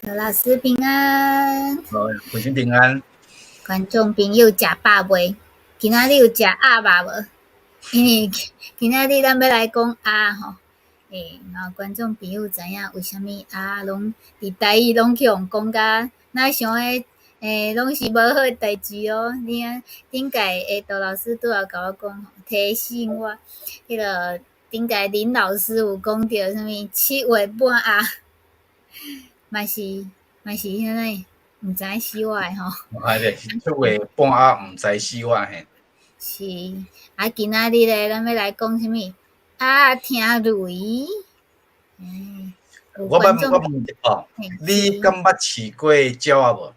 何老師平安。好，慧心平安。觀眾朋友食飽未？今仔日有食鴨肉無？因為今仔日咱欲來講鴨吼，然後觀眾朋友知影為啥物鴨攏佇台語攏去予人講甲，若像彼攏是無好的代誌哦。你啊，頂屆杜老師拄仔共我講吼，提醒我，彼个頂屆林老師有講著啥物7月半鴨，嘛是按呢，毋知死活的吼。係咧，7月半鴨毋知死活嘿。是，啊，今仔日咧，咱欲來講啥物？鴨聽雷。我問一下，你敢捌飼過鳥仔無？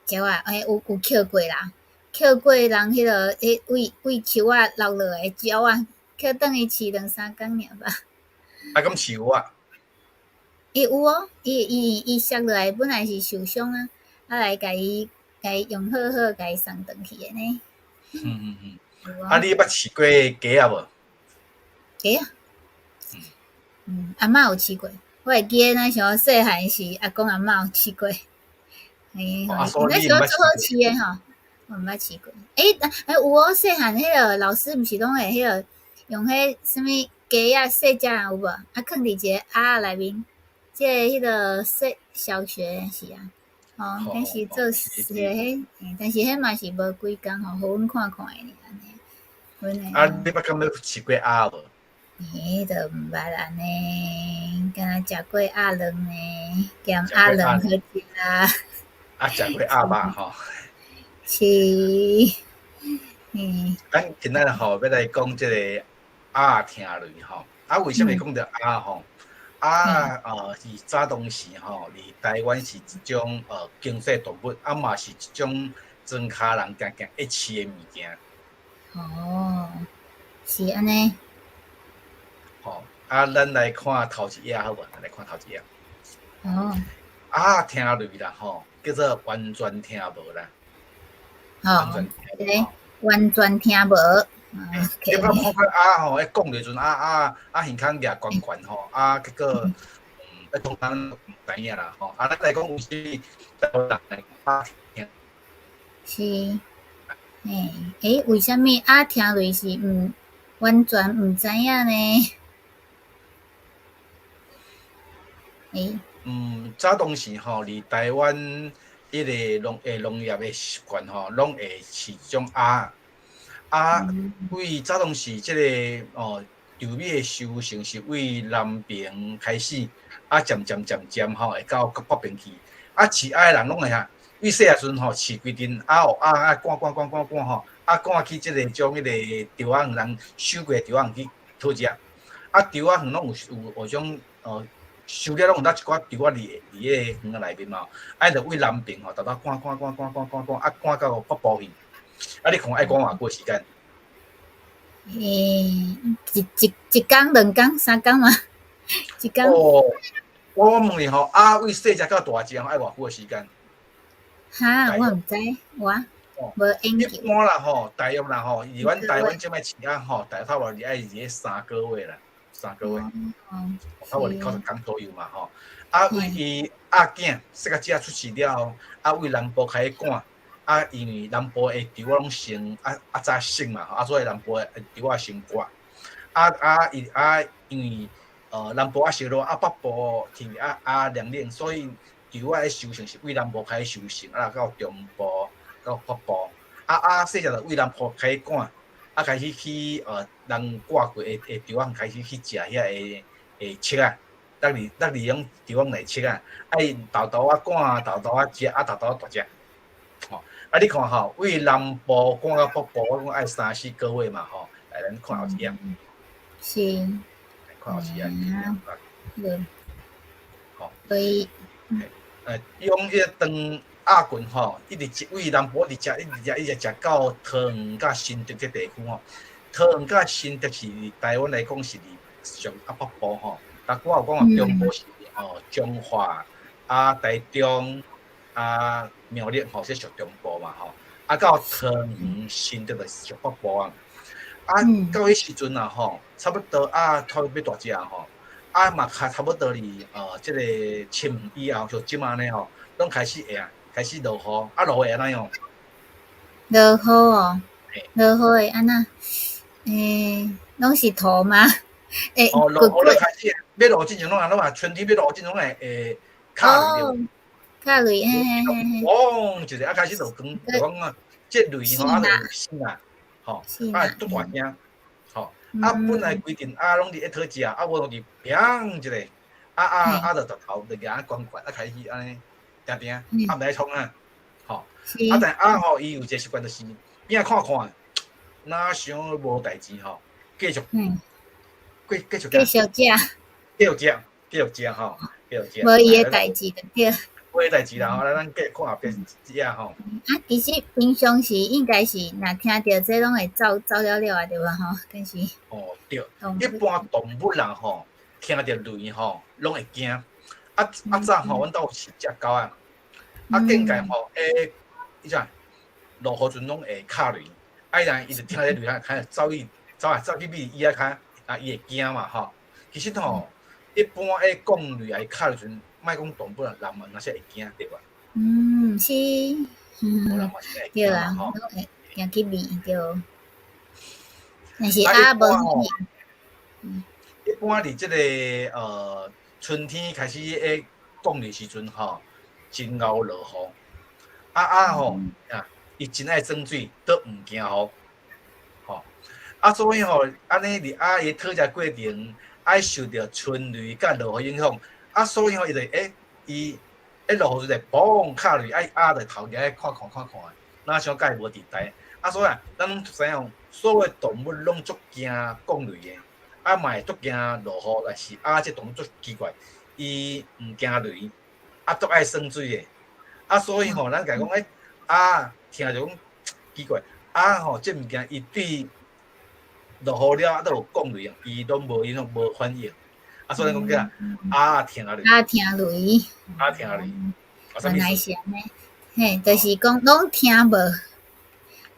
鳥仔，有抾過啦，抾過人彼个彼位位樹仔落落來的鳥仔，抾轉去飼兩三工爾吧。啊，敢飼有啊？伊有哦，伊摔落來本來是受傷啊，啊來共伊用好好，共伊送轉去的呢。啊，你捌飼過雞仔無？雞仔？阿嬤有飼過，我會記得若像細漢時，阿公阿嬤有飼過。那時候足好飼的吼，我毋捌飼過。有哦，細漢彼个老師毋是攏會彼个用彼啥物雞仔細隻有無？啊，囥佇一个盒仔內面，這個彼个細小學是啊，吼，彼時做一个彼，但是彼嘛是無幾工吼，予阮看看的爾按呢。啊，你捌敢欲飼過鴨無？就毋捌按呢，敢若食過鴨卵呢，兼鴨卵好食啊。啊，食過鴨肉吼。是，咱今仔日吼欲來講這個鴨聽雷吼。啊，為啥物講著鴨吼？鴨是早當時吼，佇台灣是一種經濟動物，啊嘛是一種莊跤人定定愛飼的物件。哦，是按呢。吼，啊，咱來看頭一頁好無？來看頭一頁。哦。鴨聽雷啦吼，叫做完全聽無啦。哦，完全聽無。你捌看過鴨吼？咧講的時陣，鴨鴨鴨耳孔舉懸懸吼，啊，結果，咧講咱毋知影啦吼。啊，咱來講有時台灣人鴨聽。是，為啥物鴨聽雷是毋完全毋知影呢？早當時吼，佇台灣彼個農業的習慣吼，攏會飼這種鴨。啊，為早當時這個稻米的收成是為南邊開始，啊，漸漸漸漸吼會到北邊去。啊，飼鴨的人攏會啥？為細漢時陣吼飼規陣鴨予鴨啊趕趕趕趕趕吼，啊趕去這個將彼個稻仔園人收過稻仔園去討食。啊，稻仔園攏有種收了攏有得一寡稻仔佇彼個園仔內面嘛，啊，就為南邊吼，沓沓趕趕趕趕趕趕趕，啊，趕到北部去。啊，你看愛趕偌久時間？一工、兩工、三工嘛，一工。哦，我問你吼，鴨為細隻到大隻愛偌久的時間？哈，我毋知，我無研究。一般啦吼，大約啦吼，以阮台灣這擺飼鴨吼，大約差不多愛佇咧三個月啦，三個月，差不多90工左右嘛吼。啊，為伊鴨囝細較隻出世了後，啊，為南部開始趕。啊，因為南部的稻仔攏先啊早熟嘛，啊，所以南部的稻仔先割。啊啊伊啊，因為南部啊熟落，啊北部天氣啊啊涼冷，所以稻仔的收成是為南部開始收成，啊到中部到北部。啊啊細隻就為南部開始趕，啊開始去人割過的稻仔開始去食遐个粟仔，落佇落佇種稻仔內粟仔，啊伊沓沓仔趕，沓沓仔食，啊沓沓仔大隻。吼，啊！你看吼，為南部趕到北部，我講愛三四個月嘛吼。來，咱看後一頁。是。來看後一頁。吼。對。用彼個長鴨群吼，一直食為南部一直食，一直食，一直食到桃園佮新竹這地區吼。桃園佮新竹是台灣來講是佇上較北部吼。但我有講啊，中部是彰化啊、台中啊、苗栗吼，這屬中部嘛吼。啊，到桃園、新竹就屬北部啊。啊，到彼時陣啊吼，差不多啊，差不多欲大隻吼。啊嘛較差不多哩，這個清明以後，像這馬呢吼，攏開始會啊，開始落雨，啊落雨會按怎樣？落雨哦，落雨會按怎？攏是土嗎？會哦，落雨咧開始，欲落之前攏按怎嘛？春天欲落之前攏會敲雷對無？敲雷，嘿嘿嘿嘿。嗡一下啊，開始就講就講啊，這雷吼啊就有聲啊，吼，啊足大聲，吼，啊本來規陣鴨攏佇咧討食，啊無攏佇砰一下，啊啊啊就頭就舉懸懸，啊開始按呢定定，啊毋知創啥，吼，啊但鴨吼伊有一個習慣就是邊仔看看，若想無代誌吼，繼續，繼續繼續食，繼續食，繼續食吼，繼續食。無伊的代誌就對。無伊代誌啦吼，來咱繼續看後壁食吼。啊，其實平常時應該是若聽著這攏會走走了了啊，對無吼？但是。哦對，一般動物人吼，聽著雷吼，攏會驚。啊啊早吼，阮兜有飼隻狗仔，啊見解吼，伊怎落雨陣攏會敲雷，啊伊人伊就聽著雷啊，開始走去走啊走去覕椅仔跤，啊伊會驚嘛吼。其實吼，一般咧降雷啊敲雷時陣，莫講動物啦，人嘛若是會驚對無？嗯，是，人嘛是會對啊，驚嘛吼。攏會驚去覕對。但是鴨無一般佇這個春天開始咧降雷時陣吼，真𠢕落雨。啊鴨吼啊，伊真愛耍水，都毋驚雨。吼，啊所以吼，按呢佇鴨伊討食過程，愛受著春雷佮落雨影響。啊所以吼，伊就伊一落雨就嘣敲雷，啊鴨就頭舉來看看看看，若想佮伊無佇台。啊所以啊，咱攏知影，所有動物攏足驚降雷的，啊嘛會足驚落雨，但是鴨這動物足奇怪，伊毋驚雷，啊足愛耍水的。啊所以吼，咱共講鴨聽著講奇怪，鴨吼這物件伊對落雨了啊，閣有降雷啊，伊攏無影響，無反應。啊所以咱講叫鴨聽雷。鴨聽雷。鴨聽雷。原來是按呢，嘿，就是講攏聽無。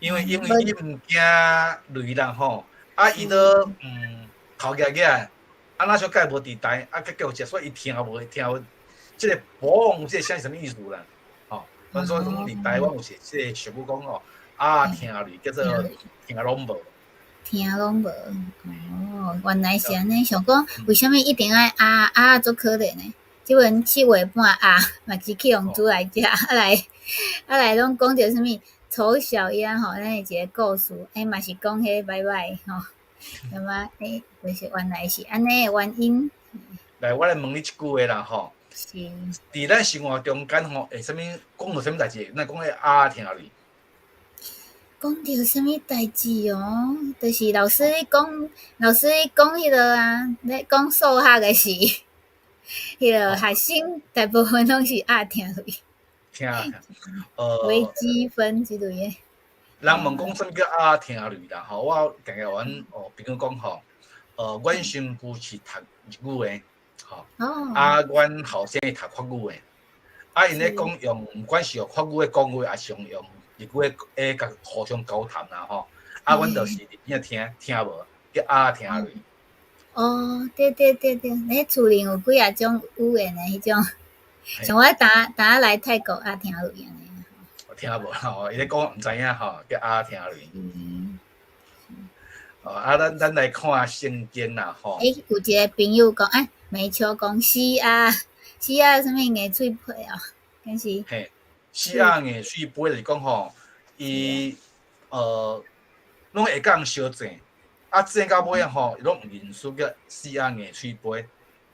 因為伊毋驚雷啦吼，啊伊都頭舉起來，啊若想佮伊無佇台，啊閣繼續食，所以伊聽無聽無，這個嘣這個聲是啥物意思啦？吼，所以講佇台灣有一這個俗語講吼，鴨聽雷叫做聽攏無。聽攏無，哦，原來是按呢，想講為啥物一定愛鴨鴨足可憐的？這陣7月半鴨嘛是去予煮來食，啊來啊來攏講著啥物醜小鴨吼，咱的一個故事，嘛是講彼䆀䆀吼，感覺就是原來是按呢的原因。來，我來問你一句話啦吼。是。佇咱生活中間吼，會啥物講著啥物代誌，咱講彼鴨聽雷？講著啥物代誌哦？就是老師咧講，老師咧講彼落啊，咧講數學的時，彼落學生大部分攏是鴨聽雷。聽，微積分之類的。人問講啥物叫鴨聽雷啦？吼，我定定阮哦朋友講吼，阮新婦是讀日語的，吼，啊，阮後生是讀法語的，啊，𪜶咧講用，毋管是用法語咧講話，抑是用日語咧共互相交談啦，吼，啊，阮就是佇邊仔聽，聽無叫鴨聽雷。哦，對對對對，咧厝裡有幾仔種語言的彼種，像我當當來泰國鴨聽雷按呢。聽無吼，伊咧講毋知影吼，叫鴨聽雷。哦，啊，咱來看聖經啦，吼。有一個朋友講，美秋講死鴨，死鴨啥物硬喙皮哦，敢是？嘿，死鴨硬喙皮就是講吼，伊攏會共人相爭，啊爭到尾吼，伊攏毋認輸，叫死鴨硬喙皮。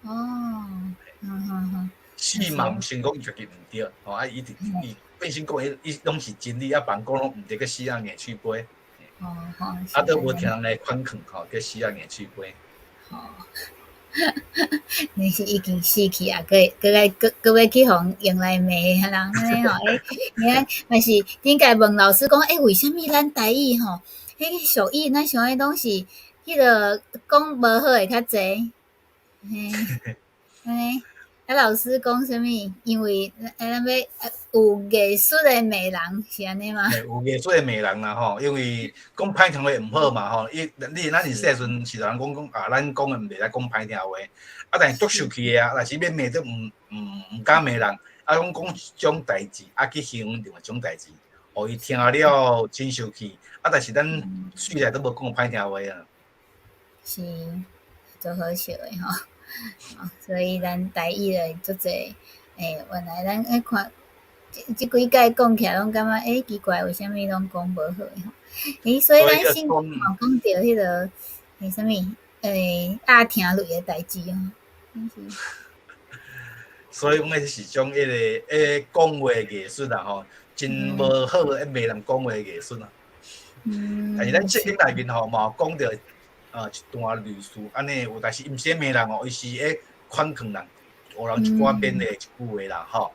哦，嗯嗯嗯。死嘛毋承講伊家己毋對，吼啊伊伊變成講伊伊攏是真理，啊別人講攏毋對，叫死鴨硬喙皮。哦，好。啊，都無聽人來反抗吼，叫死鴨硬喙皮。哦，你是已經死去啊！閣閣來閣閣欲去予用來罵人按呢吼？你看嘛是頂擺問老師講，為啥物咱台語吼，彼個俗語咱想彼攏是彼個講無好的較濟，嘿，按呢，啊，啊，老師講啥物？因為咱欲有藝術的罵人，是按呢嗎？有藝術的罵人啦吼，因為講歹聽話毋好嘛吼。伊你咱佇細陣是人講講啊，咱講的毋袂使講歹聽話，啊，但是足受氣的啊，若是欲罵都毋敢罵人，啊，講講一種代誌，啊，去形容另外一種代誌，予伊聽了真受氣。啊，但是咱雖然都無講歹聽話啊。是，足好笑的吼。所以咱台語就足濟，原來咱咧看，這幾擺講起來攏感覺奇怪，為啥物攏講無好的吼？所以咱先講著彼个，啥物，鴨聽雷的代誌哦。所以講，彼是種彼个講話藝術啦吼，真無好的罵人講話藝術啊。但是咱聖經內面吼嘛有講著一段類似按呢有，但是伊毋是咧罵人哦，伊是咧勸勸人，予人一寡勉勵一句話啦吼。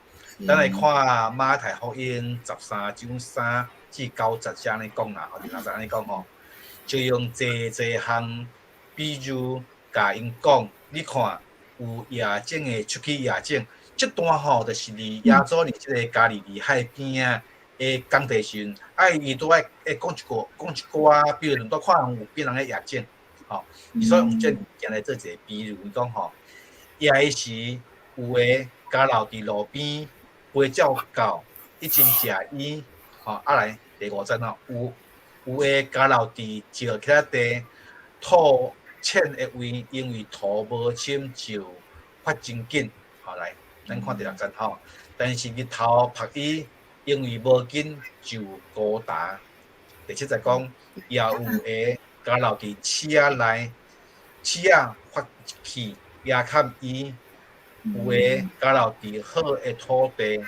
咱來看馬太福音13章3至9節按呢講啦，吼，就按呢講吼，就用濟濟項比喻共𪜶講，你看有野種的出去野種，這段吼就是佇耶穌佇這個加利利海邊仔的講題時陣，啊伊拄愛會講一個講一寡，比如拄看人有別人咧野種。吼，所以用這物件來做一個比喻，伊講吼，野的時有的交留佇路邊，飛鳥到，已經食伊，吼，啊來第五節吼，有的交留佇石徛地土淺的位，因為土無深就發真緊，吼來，咱看第六節吼，但是日頭曝伊，因為無根就枯焦。第七節講，也有的交留佇刺仔內，刺仔發起壓崁伊，有的交留佇好的土地，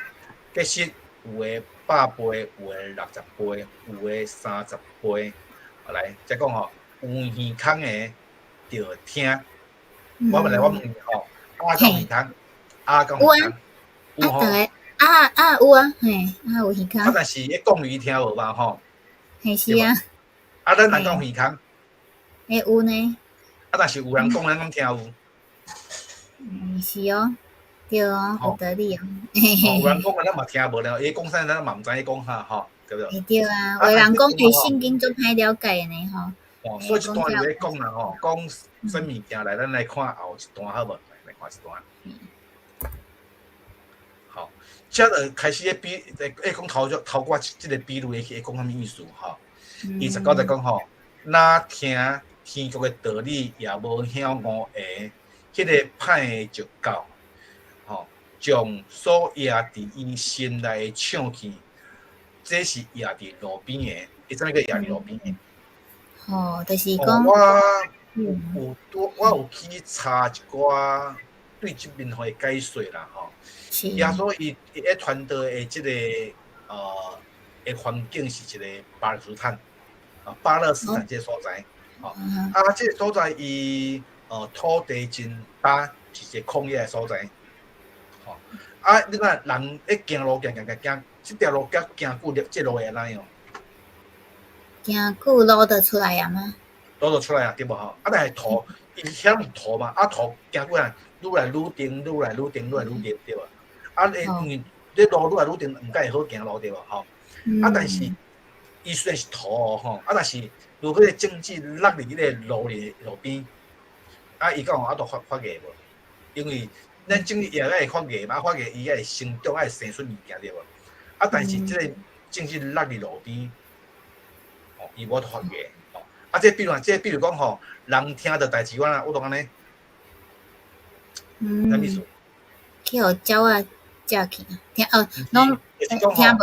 結實有的100倍，有的60倍，有的30倍。來，再講吼，有耳孔的著聽。我問來，我問你吼，鴨敢有耳孔？鴨敢有耳孔？有吼。啊啊有啊，嘿，啊有耳孔。啊，但是彼講伊聽無吧吼？嘿是啊。啊，咱人敢有耳孔？會有呢。啊，但是有人講，咱敢聽有？嗯，是哦，對哦，有道理哦。有人講，咱嘛聽無咧，伊講啥，咱嘛毋知伊講啥吼，對不對？對啊，有人講伊聖經足歹了解呢吼。哦，所以這段就咧講啦吼，講啥物件來，咱來看後一段好無？來看一段。好，這就開始咧比，會講頭頭寡這個比喻會講啥物意思吼？伊19節講吼，若聽天國的道理也無曉悟的，彼個歹的就到，吼，將所壓佇伊心內的搶去，這是壓佇路邊的，伊啥物叫壓佇路邊的？哦，就是講，我有拄我有去查一寡對這面的解說啦，吼。耶穌伊伊咧傳道的這個的環境是一個巴勒斯坦，啊，巴勒斯坦這個所在，吼，啊，這個所在伊土地真焦，是一個曠野的所在，吼，啊，你看人咧行路行行行行，這條路行行久，這路會按怎樣？行久路就出來啊嗎？路就出來啊，對無吼？啊，但是土，伊遐是土嘛，啊土行久啊，愈來愈甜，愈來愈甜，愈來愈甜，對無？啊，因為你路愈來愈甜，毋敢會好行路對無吼？啊，但是伊雖然是土哦吼，啊，但是如果個種子落佇彼個路裡路邊，啊，伊敢有法度發發芽無？因為咱種子也愛發芽嘛，發芽伊愛生長，愛生出物件對無？啊，但是這個種子落佇路邊，哦，伊無法度發芽。哦，啊，這比如，這比如講吼，人聽著代誌，我我都按呢，啥意思？去予鳥仔食去，聽哦，攏聽無？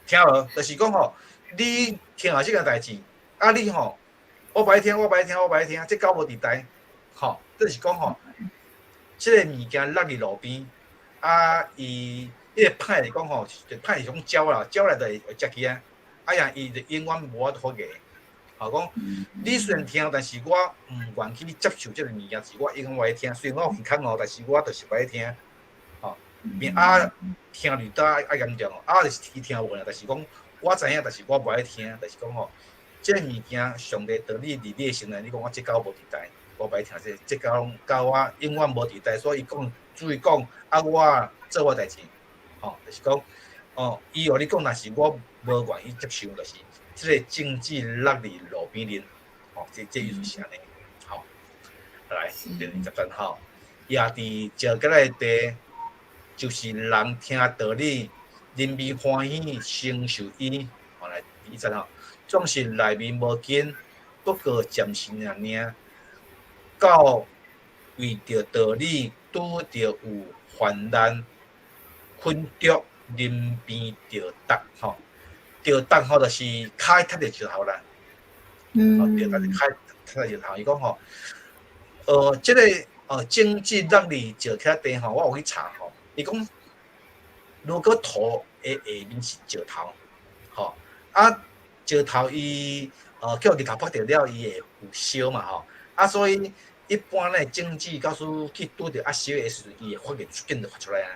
聽無，就是講吼，你聽著這件代誌，啊，你吼，我不愛聽，我不愛聽，我不愛聽，這狗無佇台，吼，這是講吼，這個物件落佇路邊，啊，伊彼個歹是講吼，歹是講鳥啦，鳥來就會食去啊，啊呀，伊就永遠無法度發芽。吼，講你雖然聽，但是我毋願去接受這個物件，是我永遠無愛聽。雖然我有耳孔哦，但是我就是無愛聽。吼，啊，聽率倒較嚴重哦，啊，就是伊聽無啦，但是講我知影，但是我無愛聽，就是講吼，這個物件上帝道理佇你的心內，你講我這狗無佇台，我無愛聽這，這狗狗我永遠無佇台，所以伊講注意講，啊，我做我代誌，吼，就是講，哦，伊予你講，若是我無願意接受，就是這个種子落佇路邊面，吼，這意思是按呢，吼，來，第20節吼，也佇石稈的地，就是人聽道理，認為歡喜承受伊，吼，來第一節吼，總是內面無根，不過暫時爾爾，到為著道理拄著有患難困著，林邊著觸吼，著觸吼就是跤踢著石頭啦。吼，著觸是跤踢著石頭。伊講吼，這个種子落佇石稈地吼，我有去查吼，伊講如果土的下面是石頭，吼，啊石頭伊叫日頭曝著了，伊會有燒嘛吼，啊所以一般咧種子假使去拄著啊燒的時陣，伊會發熱出緊就發出來啊，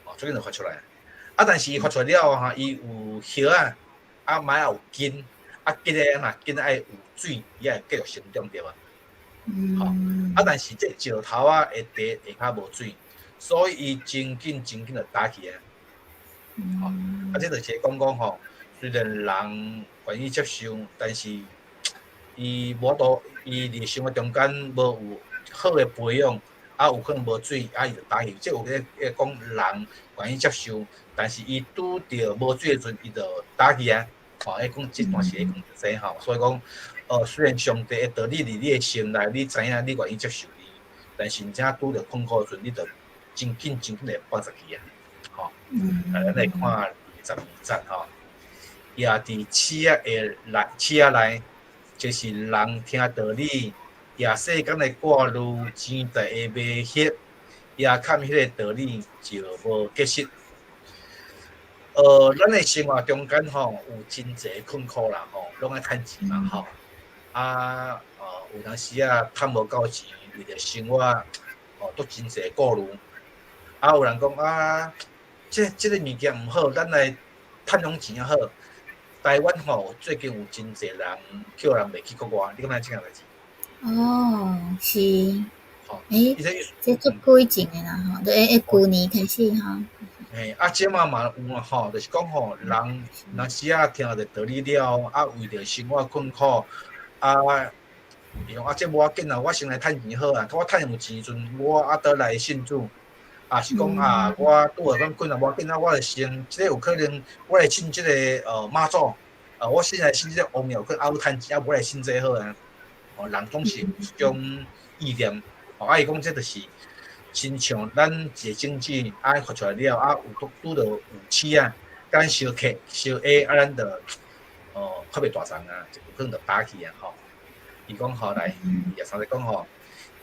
哦，出緊就發出來。啊，但是發出來了後，伊有葉仔，啊，嘛也有根，啊，根的若根愛有水，伊才會繼續成長對無？吼，啊，但是這石頭仔的地下跤無水，所以伊真緊真緊就焦去啊。吼，啊，這就是講講吼，雖然人願意接受，但是伊無法度，伊佇生活中間無有好的培養，啊，有可能無水，啊，伊就焦去。這有咧講人願意接受，但是伊拄著無水的時陣，伊就焦去啊。吼，伊講這段是咧講這吼，所以講，雖然上帝的道理佇你的心內，你知影你願意接受伊，但是真正拄著困苦的時陣，你就真緊真緊會放棄去啊。吼，來，咱來看22節吼，也佇刺仔的內，刺仔內，就是人聽道理，也世間的掛慮，錢財的迷惑，也崁彼个道理就無結實。咱的生活中間吼有真濟困苦啦吼，攏愛趁錢嘛吼。啊，有當時啊趁無夠錢，為著生活哦，都真濟顧慮。啊，有人講啊，這個物件毋好，咱來趁種錢仔好。台灣吼最近有真濟人叫人袂去國外，你感覺這件代誌？哦，是。吼，欸，這足久以前的啦吼，就會舊年開始吼。嘿，啊，這馬嘛有啊吼，就是講吼，人若時啊聽著道理了，啊，為著生活困苦，啊，伊講啊，這無要緊啊，我先來趁錢好啊，我趁有錢時陣，我啊倒來信主，啊是講啊，我拄著講困難無要緊啊，我就先，這個有可能我來信這個媽祖，啊，我先來信這個王廟，可能啊有趁錢啊，我來信這個好啊。哦，人總是有這種意念，哦，啊，伊講這就是親像咱一個種子啊發出來了，啊有拄拄著有刺仔，敢相克相壓，啊，咱就較袂大叢啊，就有可能就焦去啊吼。伊講吼來，23節講吼，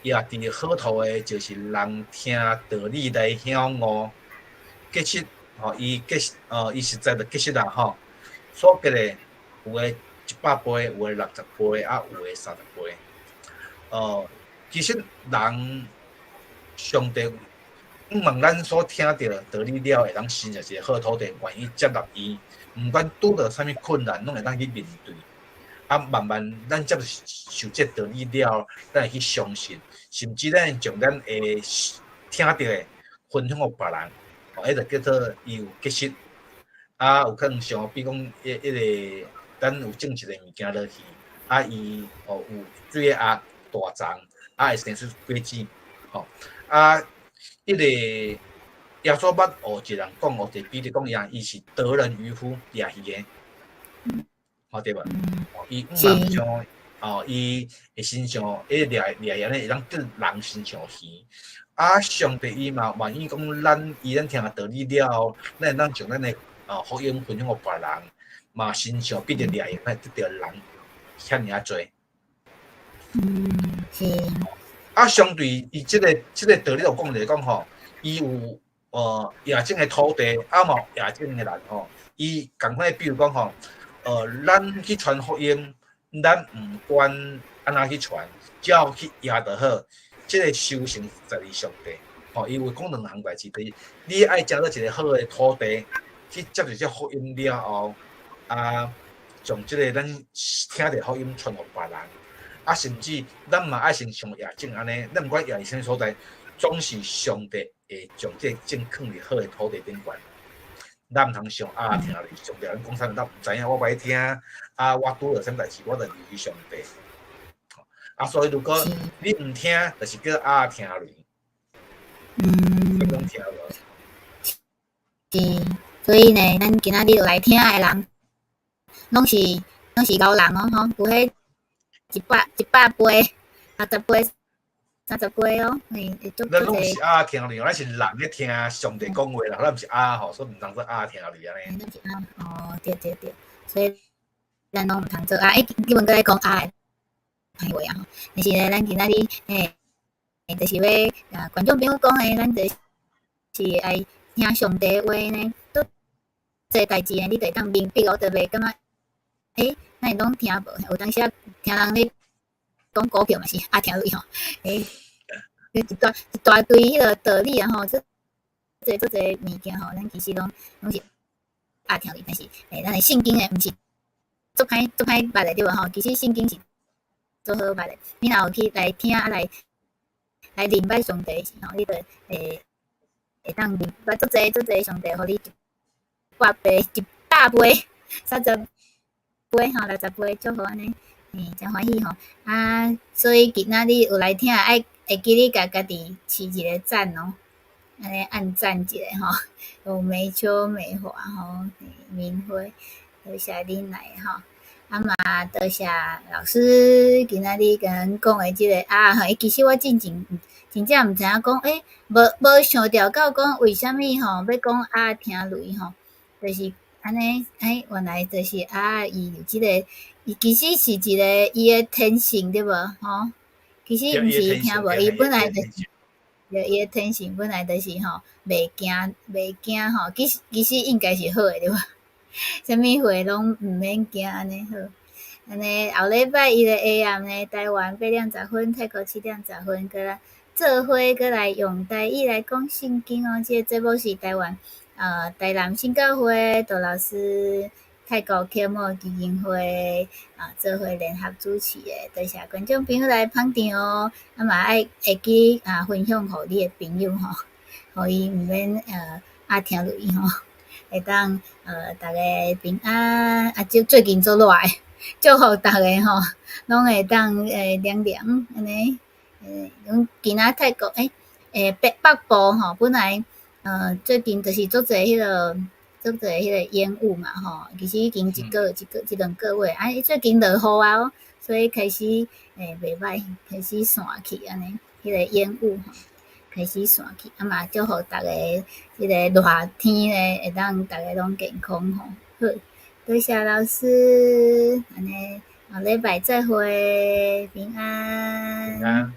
也佇好土的，就是人聽道理來曉悟，結實吼，伊結伊實在就結實啦吼。所結的有的100倍，有的60倍，啊，有的30倍。其實人上帝向望咱所聽著道理了，會當成一個好土地，願意接納伊，毋管拄著啥物困難，攏會當去面對。啊，慢慢咱接受這道理了，咱會去相信，甚至咱會將咱會聽著的分享予別人，哦，彼就叫做伊有結實。啊，有可能像比如講，彼個咱有種一个物件落去，啊，伊哦有水的壓大叢，啊會生出果子，吼，啊，彼个耶穌捌予一個人講，予一個比喻講伊伊是得人漁夫掠魚的，吼對無？伊毋通將哦，伊的身上，伊掠掠魚會當得人身上魚。啊，上帝伊嘛願意講咱，伊咱聽道理了後，咱會當將咱的福音分享予別人，嘛親像彼得掠魚，會得著人遐爾仔濟。嗯，是。啊，相對伊這個道理就講來講吼，伊有野種的土地，啊嘛野種的人吼，伊仝款比如講吼，咱去傳福音，咱毋管按怎去傳，只要去掖就好。這個收成在於上帝，吼，伊有講兩項代誌，就是你愛成做一個好的土地，去接受這福音了後，啊，將這個咱聽著福音傳予別人，啊，甚至咱嘛愛先像野種按呢，咱毋管野佇啥物所在，總是上帝會將這個種囥佇好的土地頂懸。咱毋通想鴨仔聽雷，上帝咱講啥物咱毋知影，我無愛聽。啊，我拄著啥物代誌，我就離開上帝。啊，所以如果你毋聽，就是叫鴨仔聽雷。攏聽無。是，所以呢，咱今仔日來聽的人，攏是𠢕人哦，吼，有彼100倍、60倍、30倍哦，嘿，咱攏是鴨仔聽雷，咱是人咧聽上帝講話啦，咱毋是鴨吼，所以毋通做鴨仔聽雷按呢。咱是鴨，哦，對對對，所以咱攏毋通做鴨，欸，基本閣咧講鴨的歹話啊，吼。但是咧，咱今仔日，欸，就是欲共觀眾朋友講的，咱就是愛聽上帝話呢，足濟代誌呢，你就會當明白哦，就袂感覺，欸，哪會攏聽無？有當時仔聽人咧講股票嘛是鴨聽雷吼，欸，一大堆彼个道理啊吼，足濟足濟物件吼，咱其實攏是鴨聽雷，但是欸，咱的聖經的毋是足歹足歹捌的對無吼？其實聖經是足好捌的，你若有去來聽啊來認捌上帝時吼，你就會會當明白足濟足濟上帝予你100倍、100倍、30倍吼、60倍祝福按呢，嘿，誠歡喜吼。啊，所以今仔日有來聽，愛會記你共家己飼一个讚哦，按呢按讚一下吼。有美秋美華吼，明輝，多謝恁來吼。啊嘛，多謝老師今仔日共咱講的這个啊，吼，其實我進前真正毋知影講，欸，無想著到講為啥物吼欲講鴨聽雷吼，就是按呢，欸，原來就是鴨伊有這个，伊其實是一个伊的天性對無吼？其實毋是聽無，伊本來就是，對，伊的天性本來就是吼，袂驚袂驚吼，其實應該是好的對無？啥物貨攏毋免驚按呢好。按呢後禮拜一的下暗呢，台灣8點10分，泰國7點10分，閣來做伙閣來用台語來講聖經哦。這个節目是台灣台南新教會杜老師、泰國啟摩基金會啊做伙聯合主持的，多謝觀眾朋友來捧場哦。啊嘛愛會記啊分享予你的朋友吼，予伊毋免鴨聽雷吼，會當逐家平安。啊，這最近足熱的，祝福逐家吼，攏會當涼涼按呢。阮今仔泰國欸欸北部吼，本來最近就是足濟彼个足濟彼個煙霧嘛吼，其實已經一個一個一兩個月，啊最近落雨啊，所以開始袂歹，開始散去按呢，彼個煙霧吼開始散去，啊嘛祝福逐家這个熱天呢會當逐家攏健康吼。好，多謝老師，按呢後禮拜再會，平安。平安。